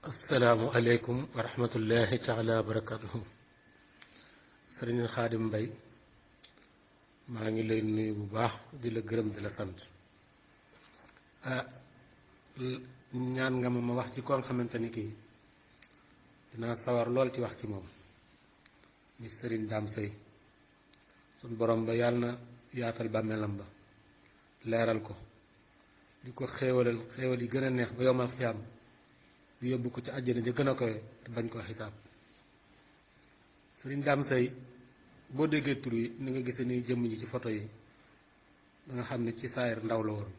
asalaamualeykum wa rahmatullahi taala wa barakatuhu sëriñ Xaadim Mbay maa ngi lay nuyu bu baax di la gërëm di la sant ñaan nga ma wax ci koo nga xamante ni kii dinaa sawar lool ci wax ci moom ni sëriñ Daam Sëy suñ borom ba yàlla na yaatal bàmmeelam ba leeral ko di ko xéewal yi gën a neex ba yomal xiyaam di yóbbu ko ci àjjana ja gën a kowe te bañ koo xisaab sëriñ Daam Sëy boo déggee tur yi ni nga gisee ni jëmm ji ci photo yi da nga xam ne ci saayir ndaw la woon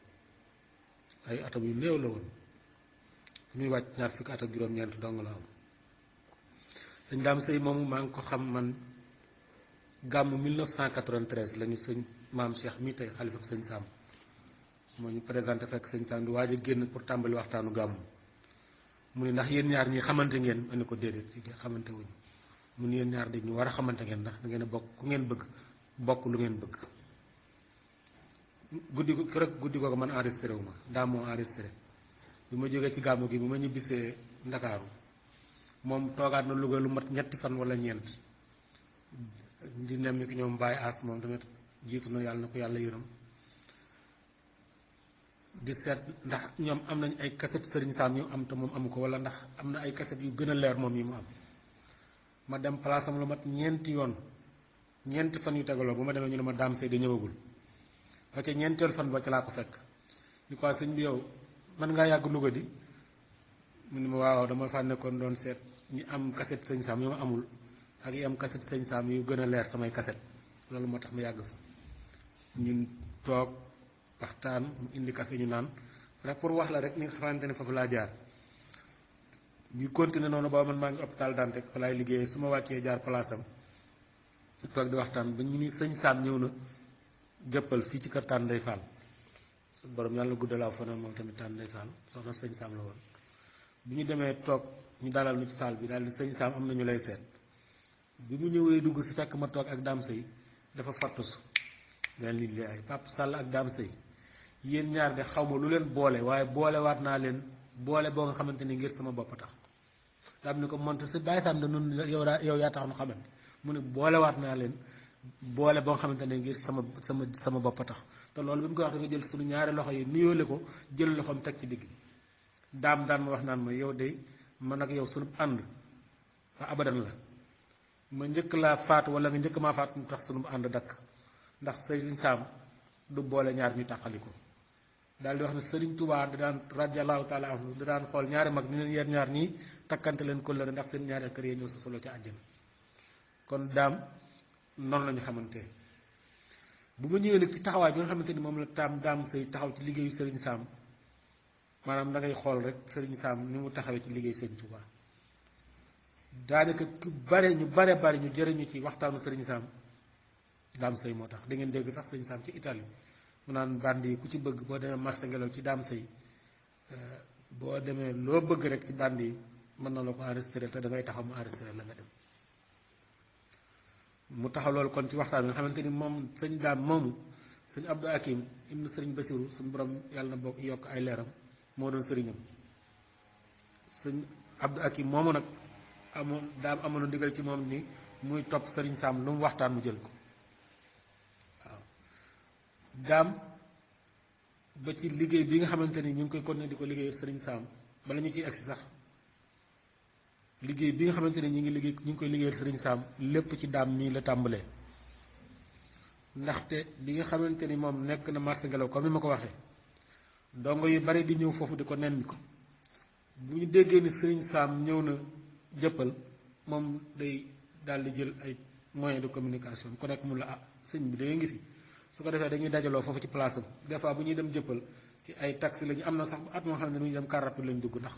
ay atam yu néew la woon muy wàcc ñaar fukki at ak juróom-ñeent dong la am sëñ Daam Sëy moomu maa ngi ko xam man gàmmu 1993 lañu sëñ maam Cheikh mii tey xalifa sëñ Sam moo ñu présenté fekk sëñ Sam di waaj a génn pour tàmbali waxtaanu gàmmu mu ne ndax yéen ñaar ñi xamante ngeen ma ne ko déedéet ci xamante wuñ mu ne yéen ñaar de ñu war a xamante ngeen ndax da ngeen a bokk ku ngeen bëgg bokk lu ngeen bëgg guddi googu man enregistré wu ma daa moo enregistré bi ma jógee ci gàmmu gi bi ma ñibbisee Ndakaaru moom toogaat na Louga lu mat ñetti fan wala ñeent di nemmi ki ñoom Baye As moom tamit jiitu na yàlla na ko yàlla yërëm di seet ndax ñoom am nañ ay kaset sëriñ Sam yu am te moom amu ko wala ndax am na ay kaset yu gën a leer moom yi mu am ma dem place am lu mat ñeenti fan yu tegaloo bu ma demee ñu ne ma Daam Sëy da ñëwagul ba ca ñeenteel fan ba ca laa ko fekk ni ko sëñ bi yow man ngaa yàgg Louga di mu ne ma waaw dama fa nekkoon doon seet ñi am kaset sëñ Sam yu ma amul ak yi am kaset sëñ Sam yu gën a leer samay kaset loolu moo tax ma yàgg fa ñun toog waxtaan mu indi café ñu naan rek pour wax la rek ni nga xamante ne foofu laa jaar ñu continuer noonu ba man maa ngi hôpital Dantec fa laay liggéeyee su ma wàccee jaar place am toog di waxtaan ba ñu ni sëñ Sam ñëw na jëppal fii ci kër Tànn Ndey Fall borom yàlla guddalaaw fa moom tamit Tànn Ndey Fall soxna sëñ Sam la woon bi ñu demee toog ñu dalal ñu ci saal bi daal di sëñ Sam am na ñu lay seet bi mu ñëwee dugg si fekk ma toog ak Daam Sëy dafa fattusu leen nit li ay Papa Sall ak Daam Sëy yéen ñaar de xaw ma lu leen boole waaye boolewaat naa leen boole boo nga xamante ni ngir sama bopp tax daam ni ko monte si Baye Sam de nun yow yaa tax nu xamante mu ne boolewaat naa leen boole boo nga xamante ne ngir sama bopp tax te loolu bi mu koy wax dafa jël suñu ñaari loxo yi nuyoole ko jël loxoom teg ci digg daam daan ma wax naan ma yow de man ak yow suñu ànd abadan la ma njëkk laa faatu wala nga njëkk maa faatu mu tax suñu ànd dakk ndax sëriñ Sam du boole ñaar ñu tàqali ko daal di wax ne sëriñ Touba da daan radiyallahu taala anhu da daan xool ñaari mag ni leen yéen ñaar ñii takkante leen kóllëre ndax seen ñaari kër yi ñëw sa solo ca àjjana kon daam noonu la ñu xamante bu ma ñëwee nag ci taxawaay bi nga xamante ni moom la Daam Sëy taxaw ci liggéeyu sëriñ Sam maanaam da ngay xool rek sëriñ Sam ni mu taxawee ci liggéeyu sëriñ Touba daanaka ñu bare ñu jëriñu ci waxtaanu sëriñ Sam Daam Sëy moo tax da ngeen dégg sax sëriñ Sam ci Italie mu naan band yi ku ci bëgg boo demee marché ngelaw ci Daam Sëy boo demee loo bëgg rek ci band yi mën na la ko enregistré te da ngay taxaw mu enregistré la nga dem mu taxaw loolu kon ci waxtaan bi nga xamante ni moom sëñ Daam moomu sëñ Abdou Hakim ibnu sëriñ Basiru suñu borom yàlla na bokk yokk ay leeram moo doon sëriñam sëñ Abdou Hakim moomu nag amoon ndigal ci moom ni muy topp sëriñ Sam lu mu waxtaan mu jël ko waaw daam ba ci liggéey bi nga xamante ni ñu ngi koy continuer di ko liggéey sëriñ Sam bala ñu ciy agsi sax liggéey bi nga xamante ni ñu ngi koy liggéeyal sëriñ Sam lépp ci daam mii la tàmbalee ndaxte bi nga xamante ni moom nekk na marché ngelaw comme ni ma ko waxee dongo yu bari di ñëw foofu di ko nenn ko bu ñu déggee ni sëriñ Sam ñëw na jëppal moom day daal di jël ay moyens de communication ku nekk mun la sëñ bi da ngi fi su ko defee dañuy dajaloo foofu ci place am des fois bu ñuy dem jëppal ci ay taxi lañu am na sax at moo xam ne dañuy dem car rapide lañ dugg ndax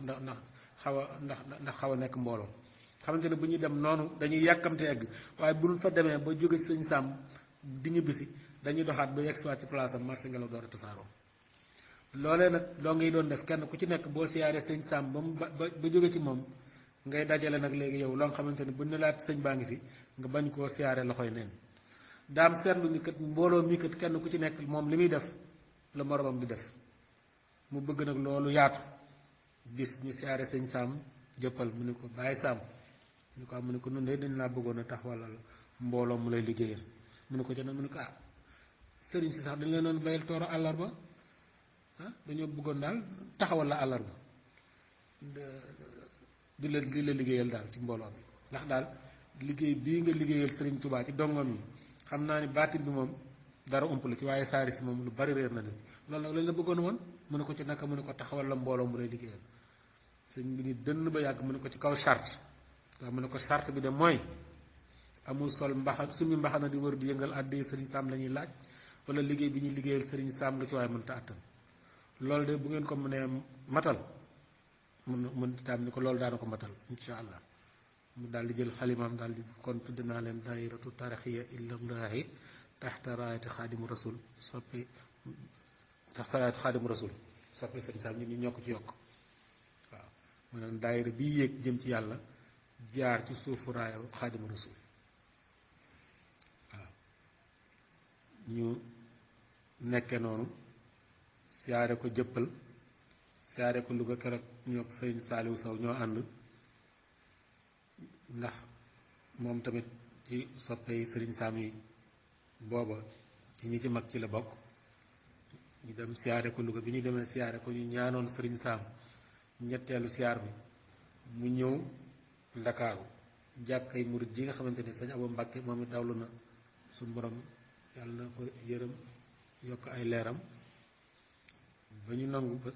xaw a nekk mbooloo xamante ne bu ñuy dem noonu dañuy yàkkamte egg waaye bu ñu fa demee ba jóge ci sëñ Sam di ñibbisi dañuy doxaat ba yegsiwaat ci place am marché ngelaw door a tasaaroo loolee nag loo ngay doon def kenn ku ci nekk boo siyaaree sëñ Sam ba jóge ci moom ngay dajale nag léegi yow loo nga xamante ni buñ ne laat sëñ baa ngi fi nga bañ koo siyaare loxoy neen daam seetlu ni kat mbooloo mi kat kenn ku ci nekk moom li muy def la moromam di def mu bëgg nag loolu yaatu bis ñu siyaare sëñ Sam jëppal mu ne ko bàyyi saam mu ne ko nun de dañ laa bëggoon a taxawalal mbooloo mu lay liggéeyal mu ne ko ci nag mu ne ko sëriñ si sax dañ leen doon bayal tooro àllarba dañoo bëggoon daal taxawal la àllarba di la liggéeyal daal ci mbooloo bi ndax daal liggéey bii nga liggéeyal sëriñ Touba ci dongom yi xam naa ni baatin bi moom dara ump la ci waaye saari si moom lu bari réer na la ci loolu nag lañ la bëggoon woon mu ne ko ci naka mu ne ko taxawal la mbooloo mu lay liggéeyal sëñ bi ni dënn ba yàgg mu ne ko ci kaw charte waaw mu ne ko charte bi de mooy amul sol sumi mbaxana di wër di yëngal àddee sëriñ Sam la ñuy laaj wala liggéey bi ñuy liggéeyal sëriñ Sam lu ci waaye mënta àttan loolu de bu ngeen ko mënee matal mun taam ni ko loolu daana ko matal insha allah mu daal di jël xalimaam daal di kon tudd naa leen daayiratu tarixiya illallaahi taxta raayati xaadimu rasul soppe taxta raayati xaadimu rasul soppe sëriñ Sam ñu ñoo ko ci yokk waaw maanaam daayira bi yéeg jëm ci yàlla jaar ci suufu raaya xaadimu rasul waaw ñu nekke noonu siyaare ko jëppal siyaare ko Louga keroog ñoo ko sëriñ Saaliwu Sow ñoo ànd ndax moom tamit ci soppe yi sëriñ Sam yi booba ci ñi ci mag ci la bokk ñu dem siyaare ko Louga bi ñu demee siyaare ko ñu ñaanoon sëriñ Sam ñetteelu siyaar bi mu ñëw ndakaaru jàkkay murit ji nga xamante ni sëñ Abo Mbàkke moom it dawlu na suñu borom yàlla na ko yërëm yokk ay leeram ba ñu nangu ba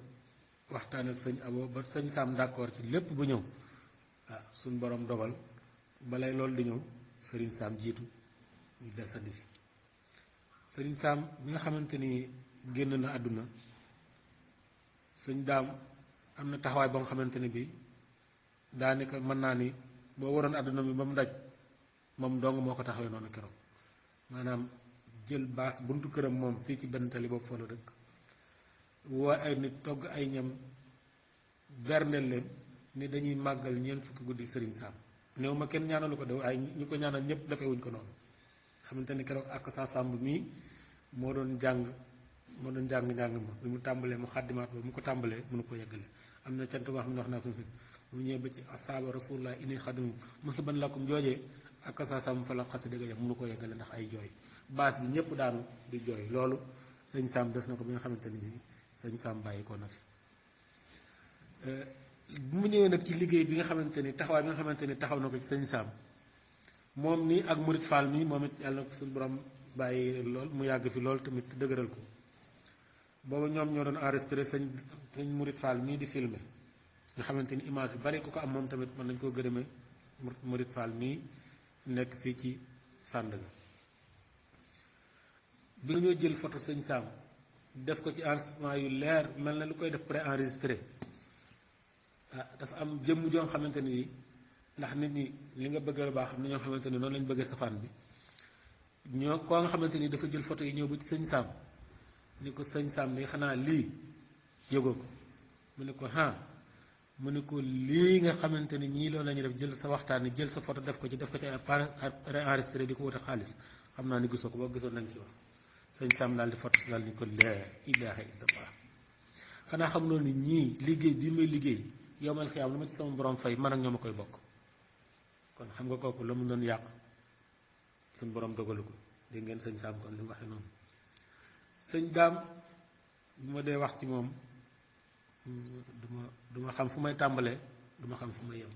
waxtaan ak sëñ Abo ba sëñ Sam d'accord ci lépp bu ñëw suñu borom dogal balay loolu di ñëw sëriñ Sam jiitu ñu desandi fi sëriñ Sam bi nga xamante ni génn na àdduna sëñ daam am na taxawaay ba nga xamante ni bi daanaka mën naa ni boo waroon àdduna bi ba mu daj moom dong moo ko taxawee noonu keroog maanaam jël baas buntu këram moom fii ci benn tali boobu fa la dëkk woo ay nit togg ay ñam berndeel leen ni dañuy màggal ñeent fukki guddi sëriñ Sam néew ma kenn ñaanalu ko de waaye ñu ko ñaanal ñëpp defee wuñ ko noonu xamante ni keroog ak sa sàmb mii moo doon jàng njàng ma bi mu tàmbalee mu xàddimaat ba mu ko tàmbalee mënu ko yeggale am na cant boo xam ne wax naa fi mu ñëwee ba ci asaaba rasulullah ini xadimu muhibban lakum joojee ak sa sàmb fa la xasi dëgg yam mënu ko yeggale ndax ay jooy baas bi ñëpp daanu di jooy loolu sëñ Sam des na ko bi nga xamante ni bii sëñ Sam bàyyi ko na fi bu mu ñëwee nag ci liggéey bi nga xamante ni taxawaay bi nga xamante ni taxaw na ko ci sëñ Sam moom nii ak Murit Fall mii moom it yàlla na ko suñu borom bàyyi lool mu yàgg fi lool tamit dëgëral ko boobu ñoom ñoo doon enregistré sëñ Murit Fall mii di filmer nga xamante ni image yu bari ku ko am moom tamit mën nañ koo gërëmee Murit Fall mii nekk fii ci Sandaga bi ñoo jël photo sëñ Sam def ko ci enregistrement yu leer mel na lu koy def pré-enregistré dafa am jëmm joo xamante ni ndax nit ñi li nga bëgg a baax am na ñoo xamante ni noonu lañ bëggee safaan bi ñoo koo nga xamante ni dafa jël photo yi ñëw ba ci sëñ Sam ni ko sëñ Sam ni xanaa lii yëgoo ko mu ne ko mu ne ko lii nga xamante ni ñii loolu la ñuy def jël sa waxtaan ni jël sa photo def ko ci ay enregistré di ko wute xaalis xam naa ni gisoo ko boo gisoon nañ ci wax sëñ Sam daal di photo si daal ni ko laa ilaaha illallah xanaa xam loolu ni ñii liggéey bii may liggéey yowmal xiyaam lu ma ci sama borom fay man ak ñoom a koy bokk kon xam nga kooku la mu doon yàq suñ borom dogalu ko dégg ngeen sëñ Sam kon li mu waxee noonu sëñ daam bu ma dee wax ci moom duma xam fu may tàmbalee duma xam fu may yem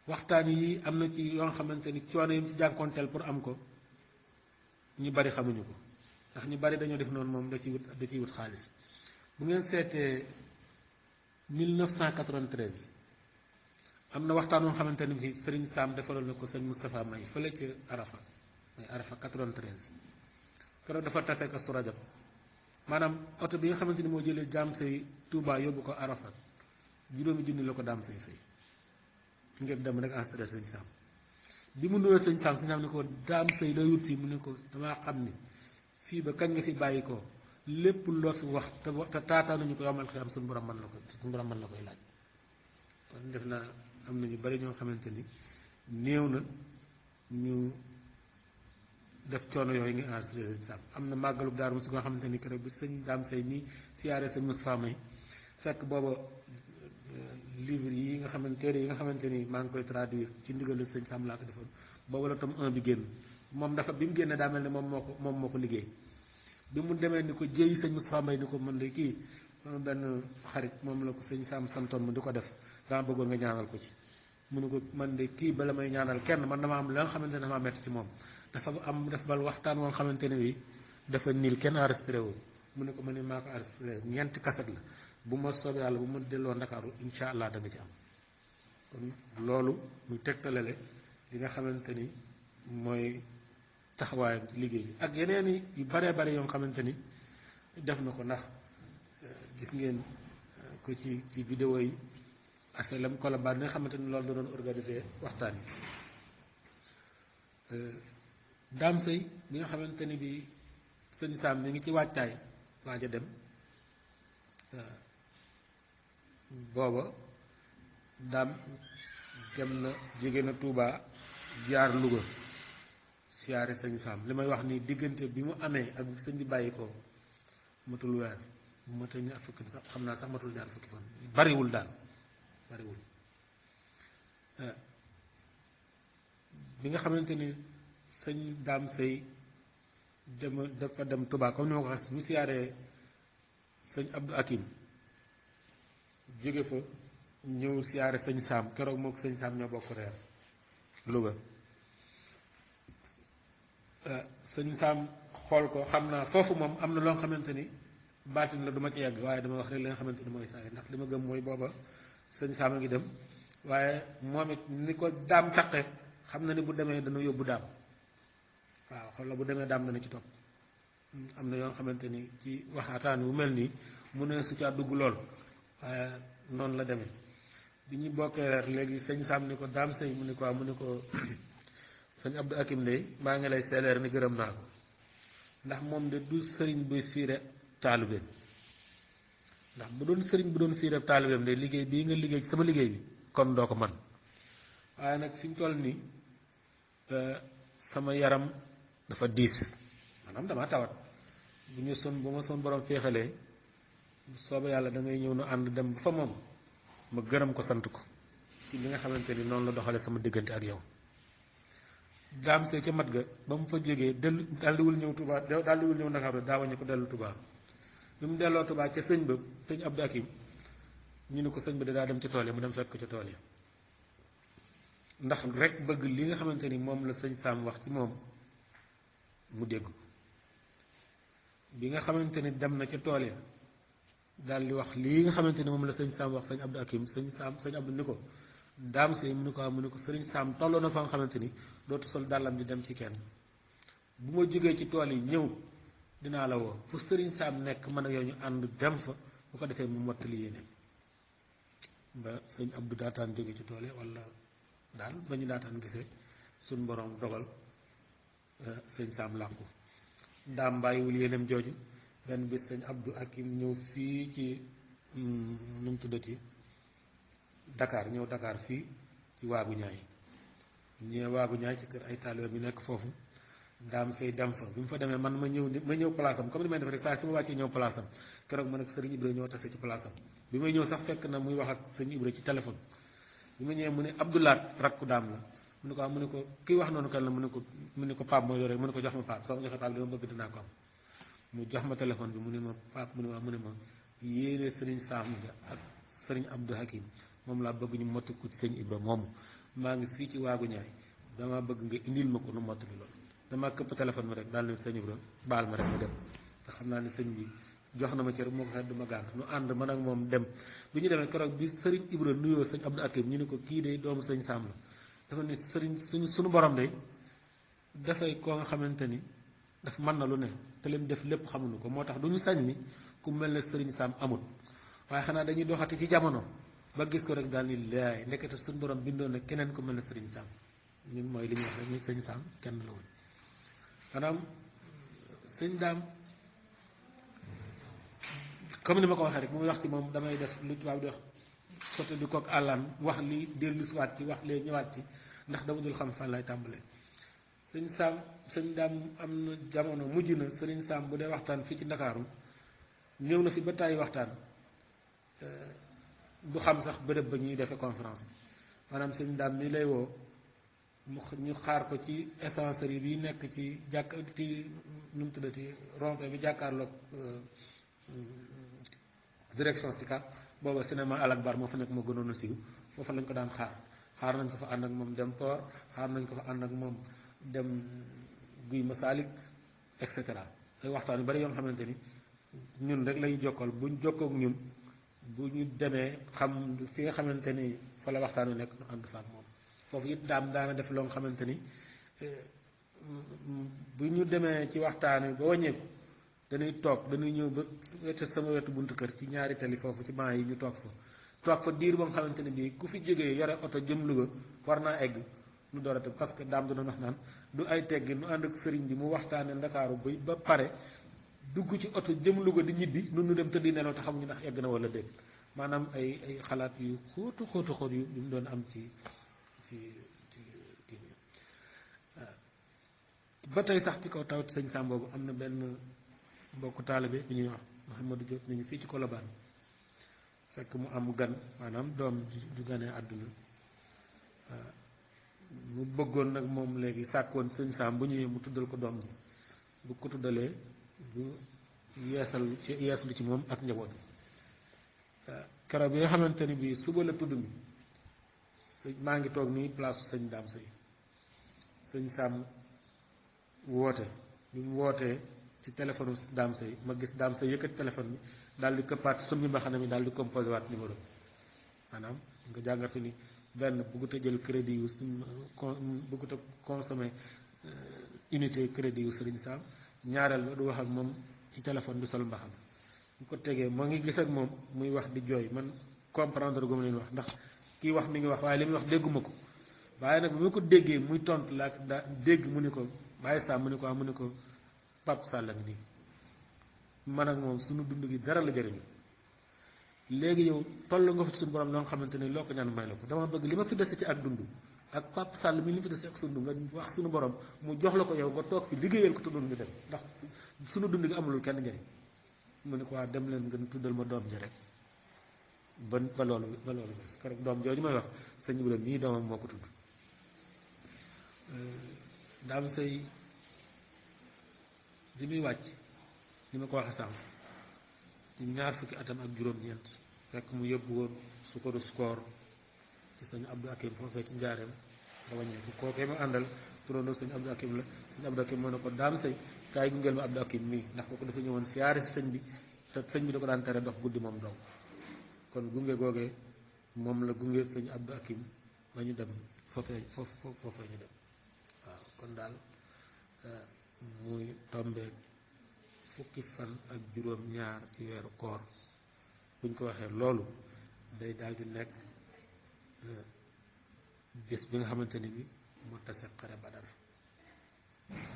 waxtaan yi am na ci yoo nga xamante ni coono yi mu ci jànkoonteel pour am ko ñu bari xamuñu ko ndax ñu bari dañoo def noonu moom da ciy wut xaalis bu ngeen seetee 1993 am na waxtaan woo xamante ni fii sëriñ Sam defaloon na ko sëñ Moustapha May fële ci Arafa mooy Arafa 93 keroog dafa tase ak su rajab maanaam oto bi nga xamante ni moo jëlee daam say Touba yóbbu ko Arafat juróomi junni la ko daam say fay ngir dem rek enregistré sëñ Sam bi mu nuyoo sëñ Sam ni ko daam say looy wut fii mu ne ko damaa xam ni fii ba kañ nga fi bàyyi ko lépp loo fi wax te taataanuñu ko yomal xiyam suñu borom mën la koy laaj kon def naa am na ñu bari ñoo xamante ni néew na ñu def coono yooyu ngi enregistré sëñ Sam am na màggalu Daaru Muxti nga xamante ni keroog bi sëñ daam say nii siyaare sëñ Moustapha May fekk booba livre yi nga xamante téere yi nga xamante ni maa ngi koy traduire ci ndigalu sëñ Sam laa ko defoon boobu la tome 1 bi génn moom dafa bi mu génne daa mel ni moom moo ko liggéey bi mu demee ni ko jéeyi sëñ Moustapha Mbaye ni ko mën de kii sama benn xarit moom la ko sëñ Sam santoon mu di ko def dama bëggoon nga ñaanal ko ci mu ne ko man de kii bala may ñaanal kenn man dama am la nga xamante ne dafa metti ci moom dafa bal waxtaan woon xamante ne wi dafa niil kenn enregistré wu mu ne ko ma ne maa ko enregistré ñeenti cassette la bu ma soobee yàlla bu ma delloo Ndakaaru incha allah da nga ci am kon loolu muy tegtalale li nga xamante ni mooy taxawaayam ci liggéey bi ak yeneen yu baree bare yoo xamante ni def na ko ndax gis ngeen ko ci vidéo yi HLM Colobane nga xamante ni loolu da doon organiser waxtaan yi daam sëy bi nga xamante ni bi sëñ Sam mi ngi ci waajtaay waaj a dem booba daam dem na jóge na Touba jaar Louga siyaare sëñ Sam li may wax ni diggante bi mu amee ak sëñ bi bàyyi ko matul weer bu matul ñaar fukki sax xam naa sax matul ñaar fukki fan bariwul daal bariwul bi nga xamante ni sëñ daam sëy dafa dem Touba comme ni ma ko waxee mu siyaaree sëñ Abdou Hakim jóge fa ñëw siyaare sëñ Sam keroog moo ko sëñ Sam ñoo bokk reer Louga sëñ Sam xool ko xam naa foofu moom am na loo xamante ni baatin la du ma ci yegg waaye dama wax rek li nga xamante ni mooy saa yi ndax li ma gëm mooy booba sëñ Sam a ngi dem waaye moom it ni ko daam taqe xam na ni bu demee dana yóbbu daam waaw xool la bu demee daam dana ci topp am na yoo xamante ni ci waxaataan wu mel nii mu ne su caa dugg lool waaye noonu la demee bi ñu bokkee reer léegi sëñ Sam ni ko daam sëy mu ni ko mu ni ko sëñ Abdou Hakim de maa ngi lay seeleer ni gërëm naa ko ndax moom de du sëriñ buy fiire taalibeem ndax bu doon sëriñ bu doon fiire taalibeem de liggéey bii nga liggéey ci sama liggéey bi kon doo ko man waaye nag fi mu toll nii sama yaram dafa diis maanaam dama tawat bu ma son borom féexalee bu soobee yàlla da ngay ñëw nu ànd dem ba fa moom ma gërëm ko sant ko ci li nga xamante ni noonu la doxalee sama diggante ak yow daam see ca mat ga ba mu fa jógee dellu daldiwul ñëw Touba daldiwul ñëw Ndakaaru daa wañu ko dellu Touba bi mu delloo Touba ca sëñ ba sëñ Abdou Hakim ñu ne ko sëñ bi daa dem ca tool yi mu dem fekk ko ca tool yi ndax rek bëgg li nga xamante ni moom la sëñ Sam wax ci moom mu dégg ko bi nga xamante ni dem na ca tool ya daal di wax lii nga xamante ni moom la sëñ Sam wax sëñ Abdou Hakim sëñ Abdou ni ko daam sëy mu ni ko sëriñ Sam tolloo na fa nga xamante ni dootu sol dàllam di dem ci kenn bu ma jógee ci tool yi ñëw dinaa la woo fu sëriñ Sam nekk man ak yow ñu ànd dem fa bu ko defee mu mottali yéene ba sëñ Abdou daataan jóge ci tool yi wala daal ba ñu daataan gisee suñ borom dogal sëñ Sam làqu daam bàyyiwul yéeneem jooju benn bis sëñ Abdou Hakim ñëw fii ci nu mu tuddati Dakar ñëw Dakar fii ci waagu ñaay ñëwee waagu ñaay ci kër ay taalibe bi nekk foofu daam sëy dem fa bi mu fa demee man ma ñëw place am comme ni may def rek saa su ma wàccee ñëw place am keroog ma nekk sëriñ Ibra ñoo tase ci place am bi may ñëw sax fekk na muy wax ak sëriñ Ibra ci téléphone bi ma ñëwee mu ne Abdoulaat rakku daam la mu ne ko kii wax noonu kan la mu ne ko Pape mooy yore mu ne ko jox ma Pape soo ma joxee Pape li ma bëgg dinaa ko am mu jox ma téléphone bi mu ne ma Pape mu ne ma yéene sëriñ Sam nga ak sëriñ Abdou Hakim moom laa bëgg ñu motti ko ci sëñ Ibra moomu maa ngi fii ci waagu ñaay dama bëgg nga indil ma ko nu mottali loolu dama këpp téléphone bi rek daal ne sëñ Ibra baal ma rek ma dem te xam naa ne sëñ bi jox na ma cër moo ko xet duma gànt nu ànd man ak moom dem bi ñu demee keroog bi sëriñ Ibra nuyoo sëñ Abdou Hakim ñu ne ko kii de doomu sëñ Sam la dafa ne sëriñ suñu borom de dafay koo nga xamante ni daf mën na lu ne te lim def lépp xamuñu ko moo tax du ñu sañ ni ku mel ne sëriñ Sam amul waaye xanaa dañuy doxati ci jamono ba gis ko rek daal ni laay ndekete suñu borom bindoon na keneen ku mel ne sëriñ Sam ñun mooy li ñuy wax rek ni sëñ Sam kenn la woon maanaam sëñ daam comme ni ma ko waxee rek mu wax ci moom damay def lu tubaab di wax côté du coq à l'âne wax li dellusiwaat ci wax lee ñëwaat ci ndax dama dul xam fan lay tàmbalee sëñ Sam sëñ daam am na jamono mujj na sëriñ Sam bu dee waxtaan fii ci Ndakaaru ñëw na fi ba tàyyi waxtaan du xam sax bërëb ba ñuy defee conférence bi maanaam sëñ daam mi lay woo ñu xaar ko ci essencerie bi nekk ci jàkk ci nu mu tuddati rond-point bi jàkkaarloog direction Sicap booba cinéma Al Akbar moo fa nekk moo gënoon a siiw foofa lañ ko daan xaar nañ ko fa ànd ak moom dem port xaar nañ ko fa ànd ak moom dem Guy Masalik et cetera ay waxtaan yu bari yoo xamante ni ñun rek lañu jokkal buñ jokkook ñun bu ñu demee xam fi nga xamante ni fa la waxtaan wi nekk ñu ànd fa ak moom foofu it daana def loo nga xamante ni bu ñu demee ci waxtaan wi ba wàññeeku dañuy toog dañuy ñëw ba wetu sama wetu buntu kër ci ñaari tali foofu ci banc yi ñu toog fa diir ba nga xamante ni bii ku fi jógee yore oto jëm Louga war naa egg nu door a dem parce que daam du doon wax naan du ay teggi nu ànd ak sëriñ bi mu waxtaanee Ndakaaru ba pare dugg ci oto jëm Louga di ñibbi nun nu dem tëddi nelaw te xamuñu ndax egg na wala dégg maanaam ay xalaat yu xóotu yu mu doon am ci ba tey sax ci kaw tawat sëñ Sam boobu am na benn mbokku taalibe bi ñuy wax Mouhamadou Diop mi ngi fii ci Colobane fekk mu am gan maanaam doom ju ganee àdduna mu bëggoon nag moom léegi sàkkoon sëñ Sam bu ñëwee mu tuddal ko doom ji bu ko tuddalee bu yeesalu ci moom ak njaboot bi keroog bi nga xamante ni bii suba la tudd mi maa ngi toog nii place sëñ Dame Seye sëñ Sam woote bi mu wootee ci téléphone Dame Seye ma gis Dame Seye yëkkati téléphone bi daal di këppaat summi mbaxana mi daal di composé waat numéro maanaam nga jàngat fi ni benn bëggut a jël crédit yu bëggut a consommé unité crédit yu Sëriñ Sam ñaareel ba du wax ak moom ci téléphone bi sol mbaxana bu ko tegee moo ngi gis ak moom muy wax di jooy man comprendre gu ma leen wax ndax kii wax mi ngi wax waaye li muy wax dégguma ko waaye nag bu ma ko déggee muy tontu laa daa dégg mu ne ko bàyyi Sam mu ne ko Pape Sall ngi nii man ak moom suñu dund gi dara la jëriñu léegi yow toll nga fa suñu borom loo nga xamante ni loo ko ñaan may la ko dama bëgg li ma fi dese ci ak dund ak Pape Sall mi li fi dese ak suñu dund nga wax suñu borom mu jox la ko yow nga toog fi liggéeyal ko tuddul ñu dem ndax suñu dund gi amulul kenn njëriñ mu ne ko waa dem leen ngeen tuddal ma doom ji rek ba loolu bés keroog doom jooju may wax sëñ Ibrahima mii doomam moo ko tudd Dame Seye li muy wàcc li ma ko waxee sànq ci ñaar fukki atam ak juróom-ñeent fekk mu yóbbu woon sukkaru score ci sëñ Abdou Hakim foofee ci njaareem ba wàññeeku kookee ma àndal turandoo sëñ Abdou Hakim la sëñ Abdou Hakim moo ne ko Dame Seye kaay gungeel ma Abdou Hakim mii ndax kooku dafa ñëwoon siyaare si sëñ bi te sëñ bi da ko daan tere dox guddi moom dong kon gunge googee moom la gunge sëñ Abdou Hakim ba ñu dem foofee ñu dem waaw kon daal muy tombeek fukki fan ak juróom-ñaar ci weeru koor buñ ko waxee loolu day daal di nekk bés bi nga xamante ni bi moo tase xare Badar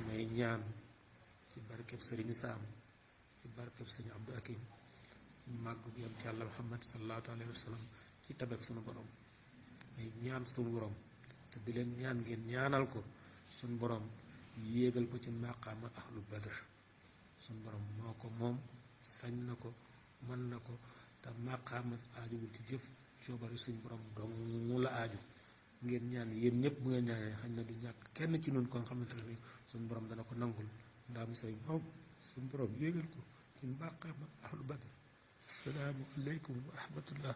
may ñaan ci barkeb Sëriñ Sam ci barkeb Sëriñ Abdou Hakim ci màgg bi yam ci Yàlla Muhammad sallallahu alayhi wa sallam ci tabek sunu borom may ñaan sunu borom te di leen ñaan ngeen ñaanal ko sunu borom yéegal ko ci maqaama ahlu Badr sunu borom moo ko moom sañ na ko mën na ko te maqaama aajuwul ci jëf coobari suñu borom dong mu la aaju ngeen ñaan yéen ñëpp bu ngeen ñaanee xañ na du ñàkk kenn ci nun ko nga xamante ne suñu borom dana ko nangul Dame Seye moom suñu borom yéegal ko ci maqaama ahlu Badr. Assalaamu aleykum wa rahmatullah.